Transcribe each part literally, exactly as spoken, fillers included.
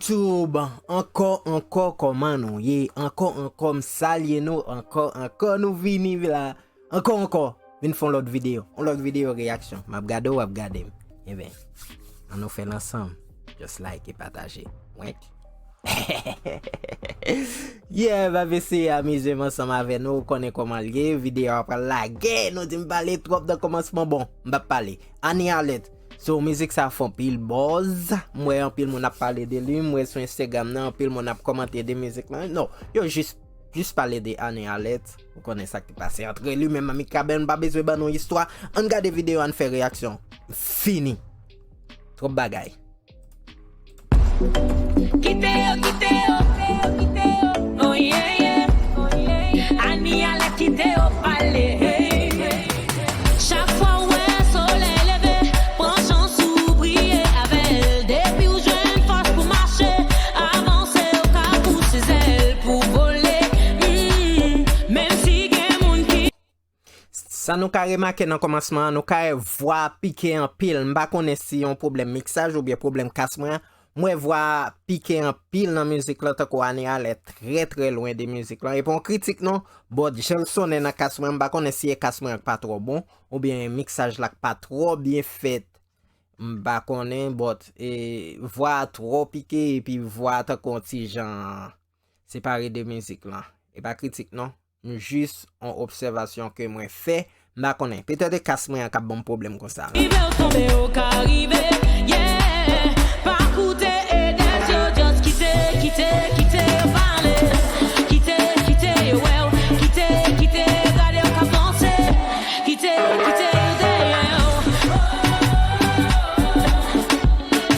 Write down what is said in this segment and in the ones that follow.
YouTube, ankò, ankò, kòman nou ye? Ankò, ankò, m salye nou, ankò, ankò, nou vini la. Ankò, ankò, vin fè yon lòt videyo. Yon lòt videyo reyaksyon. M ap gade w, w ap gade m. Enben, ann nou fè l ansanm. Just like e pataje. Wenk. Yeah, m ap eseye amize m ansanm avè nou, ou konnen kòman l ye, videyo a pral lage, nou di m pale twòp nan kòmansman, bon, m p ap pale. Anie Alerte. So, mizik sa fè anpil buzz, m wè anpil moun ap pale de li, m wè sou Instagram nan, anpil moun ap kòmante de mizik lan. Non, yo jis, jis pale de Anie Alerte, ou konnen sa k te pase antre li menm ak Mikaben, m pa bezwen ban nou istwa, ann gade videyo, ann fè reyaksyon. Fini. Twòp bagay. Kite yo, kite yo, kite yo, oh yeah, yeah. Anie Alerte, kite yo pale, hey, hey. Chak fwa w wè solèy leve, pran chans ou briye avè l. Depi w jwenn fòs pou mache, avanse, w ka pouse zèl pou vole. Mm, menm si gen moun ki Sa nou ka remake nan kòmansman an, nou ka wè vwa a pike anpil. M pa konnen si yon pwoblèm miksaj oubyen pwoblèm kas mwen an. M wè vwa a pike anpil nan mizik lan, tankou Anie Alerte trè, trè lwen de mizik lan. E pa yon kritik non, but jan l sonnen nan kas mwen, m pa konnen si e kas mwen an k pa twò bon, oubyen miksaj la k pa twò byen fèt. M pa konnen, but, e, vwa a twò pike, epi vwa a tankou yon ti jan separe de mizik lan. E pa kritik non. M jis yon obsèvasyon ke mwen fè. M pa konnen. Petèt e kas mwen an k ap ban m pwoblèm konsa. Rive w tonbe, ou ka rive, yeah. Pa koute edèz yo, just kite, kite, kite yo pale. Kite, kite yo wè w. Kite, kite yo gade w k ap vanse. Kite, kite yo dèyè w.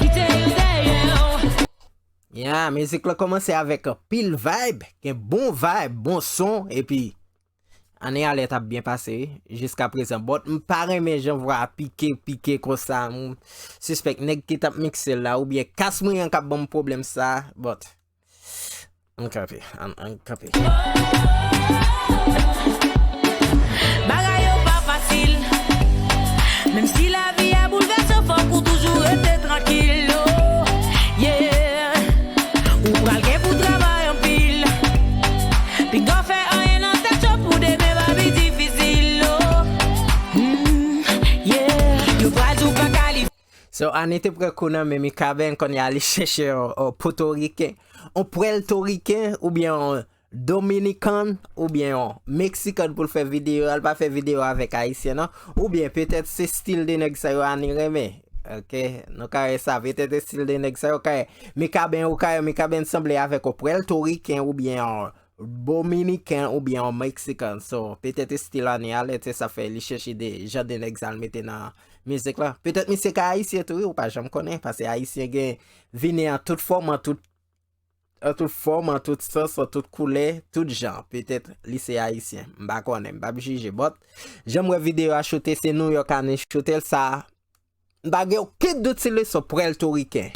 Kite yo dèyè w. Ya, mizik lan kòmanse avèk anpil vibe, gen bon vibe, bon son, epi Anie Alerte ap byen pase, wi, jiska prezan. But m pa renmen jan vwa a pike, pike konsa. M sispèk nèg ki t ap mikse l la, oubyen kas mwen an k ap ban m pwoblèm sa, but ann kanpe, ann, ann kanpe. Bagay yo pa fasil. Menm si lavi a boulvèse, fòk ou toujou rete trankil, oh, yeah. Ou pral gen pou travay anpil. Pinga w fè anyen nan tèt yo pou demen pa pi difisil, oh. Mm, yeah. Yo pral di w pa kalifye. So, Anie te pran kou nan men Mikaben, kounye a li chèche yon, yon Potoriken, yon Pwèltoriken, oubyen yon Dominican, oubyen yon Mexican pou l fè videyo a, l pa fè videyo avèk Ayisyen, non. Oubyen petèt se stil de nèg sa yo Anie renmen. Ok, nou ka wè sa, petèt se stil de nèg sa yo ka wè. Mikaben, ou ka wè Mikaben sanble avèk yon Pwèltoriken, oubyen yon Dominiken, oubyen yon Mexican. So, petèt se stil Anie Alerte, se sa fè li chèche de jan de nèg sa l mete nan mizik lan. Petèt misye ka Ayisyen tou, wi, ou pa janm konnen, paske Ayisyen gen vini an tout fòm, an tout, an tout fòm, an tout sans, an tout koulè, tout jan. Petèt li se Ayisyen. M pa konnen, m p ap jije, but jan m wè videyo a choute, se Nouyòk Anie choute l, sa, m pa gen okenn dout si li se yon Pwèltoriken.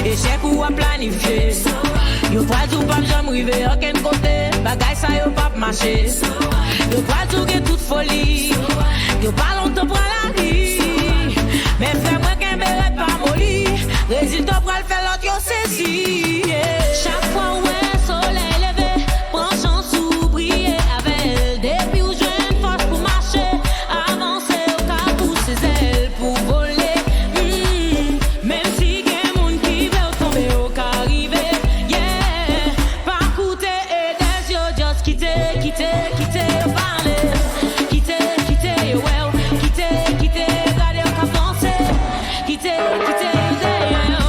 Echèk ou ap planifye. Yo pral di w p ap janm rive okenn kote. Bagay sa yo p ap mache. Yo pral di w gen tout foli. Yo pa lontan pran lari. Men frè mwen, kenbe rèd, pa moli. Rezilta w pral fè lòt yo sezi, yeah. Chak fwa w wè solèy leve, pran chans ou briye avè l. Depi w jwenn fòs pou mache, avanse, w ka pouse zèl pou vole. Mm, menm si gen moun ki vle w tonbe, w ka rive, yeah. Pa koute edèz yo, just kite, kite, kite yo pale. Kite, kite yo wè w. Kite, kite yo gade w k ap vanse. Kite, kite yo dèyè w.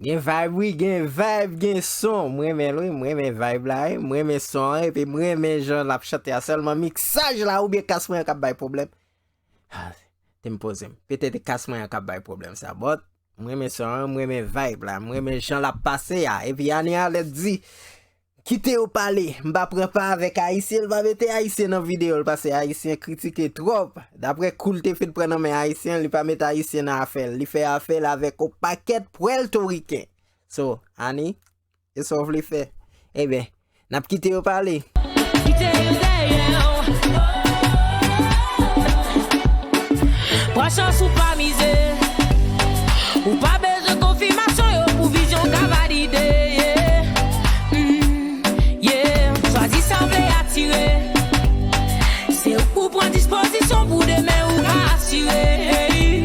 Gen vibe, wi, gen vibe, gen son. M renmen l, wi, m renmen vibe la, wi. M renmen son an, epi m renmen jan l ap chante a. Sèlman miksaj la, oubyen kas mwen an k ap bay pwoblèm. Ah, te m poze m. Petèt e kas mwen an k ap bay pwoblèm sa, but m renmen son an, m renmen vibe la, m renmen jan l ap pase a. Epi Anie Alerte di, kite yo pale, m pa pran pa avèk Ayisyen, l pa mete Ayisyen nan videyo l, paske Ayisyen kritike twòp. Daprè kou l te fin pran nan men Ayisyen, li pa mete Ayisyen nan afè l, li fè afè l avèk yon pakèt Pwèltoriken. So, Anie, e sa w vle fè? Ebyen, n ap kite yo pale. Kite yo dèyè w. Pran chans ou pa mize. Ou pa bezwen konfimasyon yo pou vizyon ka valide, yeah. Mm, yeah. Chwazi sa w vle atire. Se ou k pou pran dispozisyon pou demen ou ka asire. Hey.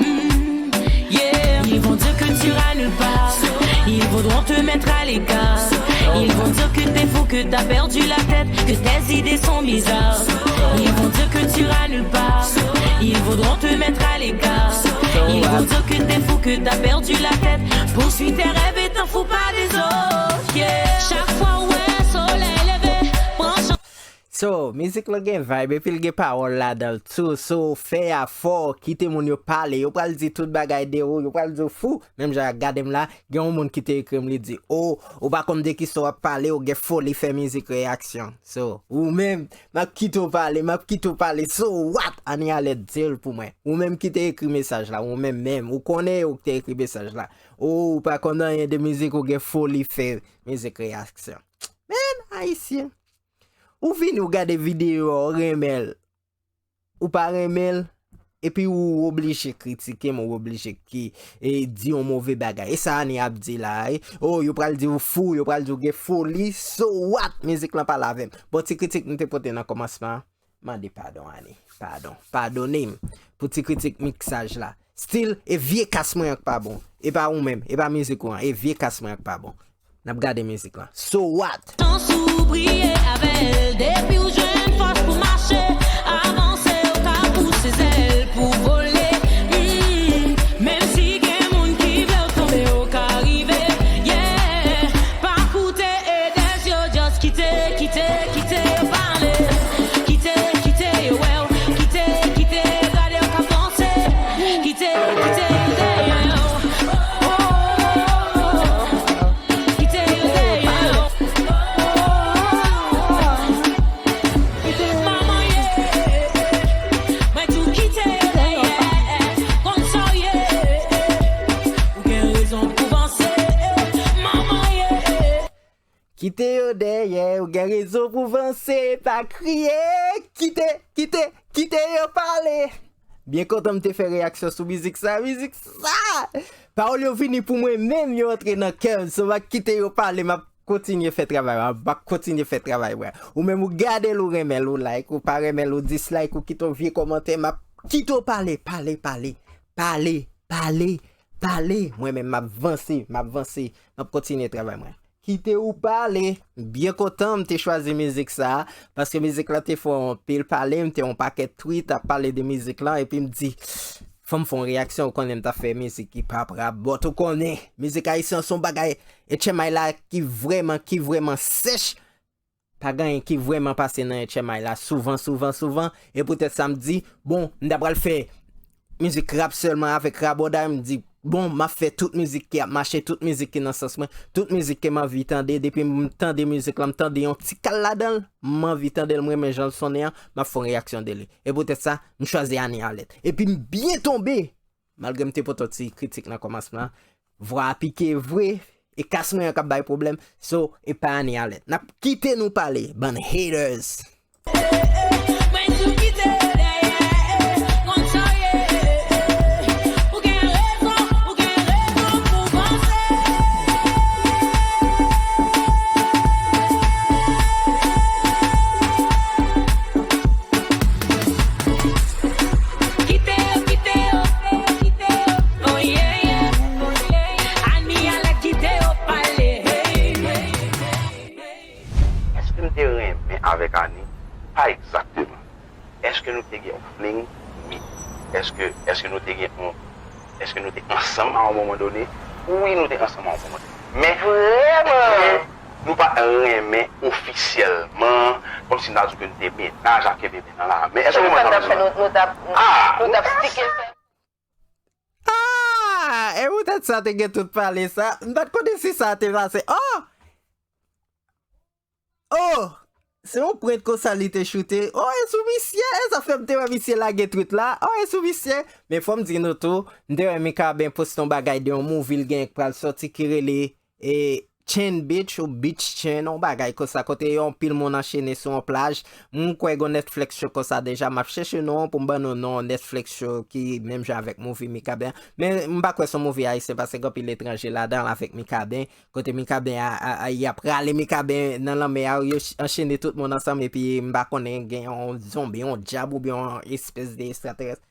Mm, yeah. Ils vont dire que tu iras nulle part. Ils voudront te mettre à l'écart. Ils vont dire que t'es fou, que t'as perdu la tête, que tes idées sont bizarres. Ils vont dire que tu iras nulle part. Ils voudront te mettre à l'écart. Ils vont dire que t'es fou, que t'as perdu la tête. Poursuis tes rêves et t'en fous pas des autres. Yeah. Chak fwa w wè solèy leve, pran chans. So, mizik lan gen vibe, epi l gen pawòl ladan l tou. So, fè afò, kite moun yo pale. Yo pral di tout bagay de ou, yo pral di w fou. Menm jan ak gade m la, gen yon moun ki te ekri m, li di, "O, ou pa konn de kisa w ap pale, ou gen foli fè mizik reyaksyon." So, ou menm, m ap kite w pale, m ap kite w pale. So what? Anie Alerte, di l pou mwen. Ou menm ki te ekri mesaj la, ou menm menm, ou konnen ou te ekri mesaj la. O, ou pa konn anyen de mizik, ou gen foli fè mizik reyaksyon. Men, Ayisyen, ou vini, ou gade videyo a, ou renmen l, ou pa renmen l, epi ou oblije kritike m, ou oblije ki, e, di yon move bagay. E sa Anie ap di la, e, o, yo pral di w fou, yo pral di w gen foli, so what? Mizik lan pale avè m. Bon, ti kritik m te pote nan kòmansman an, mande padon, Anie. Padon. Padone m pou ti kritik miksaj la. Still, e vye kas mwen an k pa bon. E pa ou menm, e pa mizik ou an, e vye kas mwen an k pa bon. N ap gade mizik lan. So what? Chans ou briye avè l, depi w jwenn fòs pou mache, avanse, ou ka pouse zèl pou vole. Mm, menm si gen moun ki vle w tonbe, ou ka rive. Yeah, pa koute edèz yo, just kite, kite, kite yo pale. Kite, kite yo wè w, kite, kite yo gade w k ap vanse. Kite, kite yo dèyè w. Oh, oh, oh, oh. Kite yo dèyè w. Manman ye, mwen di w kite yo dèyè. Konn sa w ye, ou gen rezon pou vanse. Manman ye. Kite yo dèyè, ou gen rezon pou vanse, pa kriye. Kite, kite, kite yo pale. Byen kontan m te fè reyaksyon sou mizik sa, mizik sa. Pawòl yo vini pou mwen menm, yo antre nan kè m. So, m ap kite yo pale, m ap kontinye fè travay mwen, m ap kontinye fè travay mwen. Ou menm ou gade l, ou renmen l, ou like, ou pa renmen l, ou dislike, ou kite yon vye kòmantè, m ap kite w pale, pale, pale, pale, pale, pale. Mwen menm, m ap vanse, m ap vanse, m ap kontinye travay mwen. Kite ou pale. M byen kontan m te chwazi mizik sa a, paske mizik la te fè anpil pale, m te yon pakèt tweet ap pale de mizik la, epi m di, fò m fè yon reyaksyon, ou konnen m t ap fè mizik hip hop rap, but ou konnen, mizik ayisyen an se yon bagay, H M I la ki vrèman, ki vrèman sèch, pa gen anyen ki vrèman pase nan H M I la souvan, souvan, souvan, e poutèt sa m di, bon, m ta pral fè mizik rap sèlman avèk rabòday, m di, bon, m ap fè tout mizik ki ap mache, tout mizik ki nan sans mwen, tout mizik ke m anvi tande, depi m tande mizik lan, m tande yon ti kal ladan l, m anvi tande l, m renmen jan l sonnen an, m ap fè yon reyaksyon de li. E poutèt sa, m chwazi Anie Alerte. Epi m byen tonbe, malgre m te pote yon ti kritik nan kòmansman an, vwa a pike vre, e kas mwen an k ap bay pwoblèm, so, e pa Anie Alerte. N ap kite nou pale, bann haters. Mwen di w kite yo dèyè, konn sa w ye. Ou gen rezon, ou gen rezon pou vanse. Kite yo, kite yo, kite yo, oh yeah, yeah, oh yeah, yeah. Anie Alerte kite yo pale, hey, hey, hey, hey. Èske m te renmen avèk Anie? Pa egzakteman. Èske nou te gen yon fling? Wi. Èske, èske nou te gen yon, èske nou te ansanm a yon moman done? Wi, nou te ansanm a yon moman done. Men, men, nou pa t renmen ofisyèlman, kòmsi n ta di w ke n te mennaj ak kenbe men nan la. Men èske w konprann sa m di la? Nou, nou t ap, nou t ap stike fè. Ah! E poutèt sa te gen tout pale sa. M pa t konnen si sa te pase. Oh! Oh! Se yon prank konsa li te choute. Oh, e sou misye, e sa fè m te wè misye lage tweet la. Oh, e sou misye. Men fò m di nou tou, m te wè Mikaben poste yon bagay de yon movie l gen k pral sòti ki rele, e, Chain Beach ou Beach Chain, yon bagay konsa, kote yon pil moun anchene sou yon plaj. M kwè gen Netflix show konsa deja, m ap chèche non pou m ban nou non Netflix show ki menm jan avèk movie Mikaben. Men m pa kwè se yon movie ayisyen paske gen anpil etranje ladan l avèk Mikaben. Kote Mikaben a, a, a, y ap rale Mikaben nan lanmè a, yo ch- anchene tout moun ansanm epi m pa konnen gen yon zonbi, yon dyab oubyen yon espès de ekstraterès.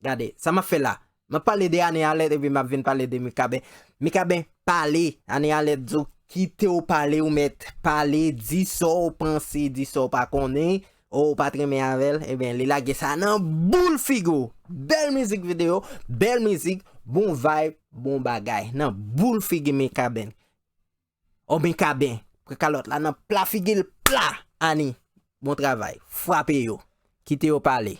Gade, sa m ap fè la? M ap pale de Ane Alèt epi m ap vin pale de Mikaben. Mikaben, pale. Ane Alèt di w kite w pale, ou mèt pale, di sa w panse, di sa w pa konnen, ou pa t renmen avè l, ebyen, li lage sa nan boul figi w. Bèl mizik videyo, bèl mizik, bon vibe, bon bagay. Nan boul figi Mikaben. O Mikaben, pran kalòt la nan pla figi l, pla! Ani, bon travay. Frape yo. Kite yo pale.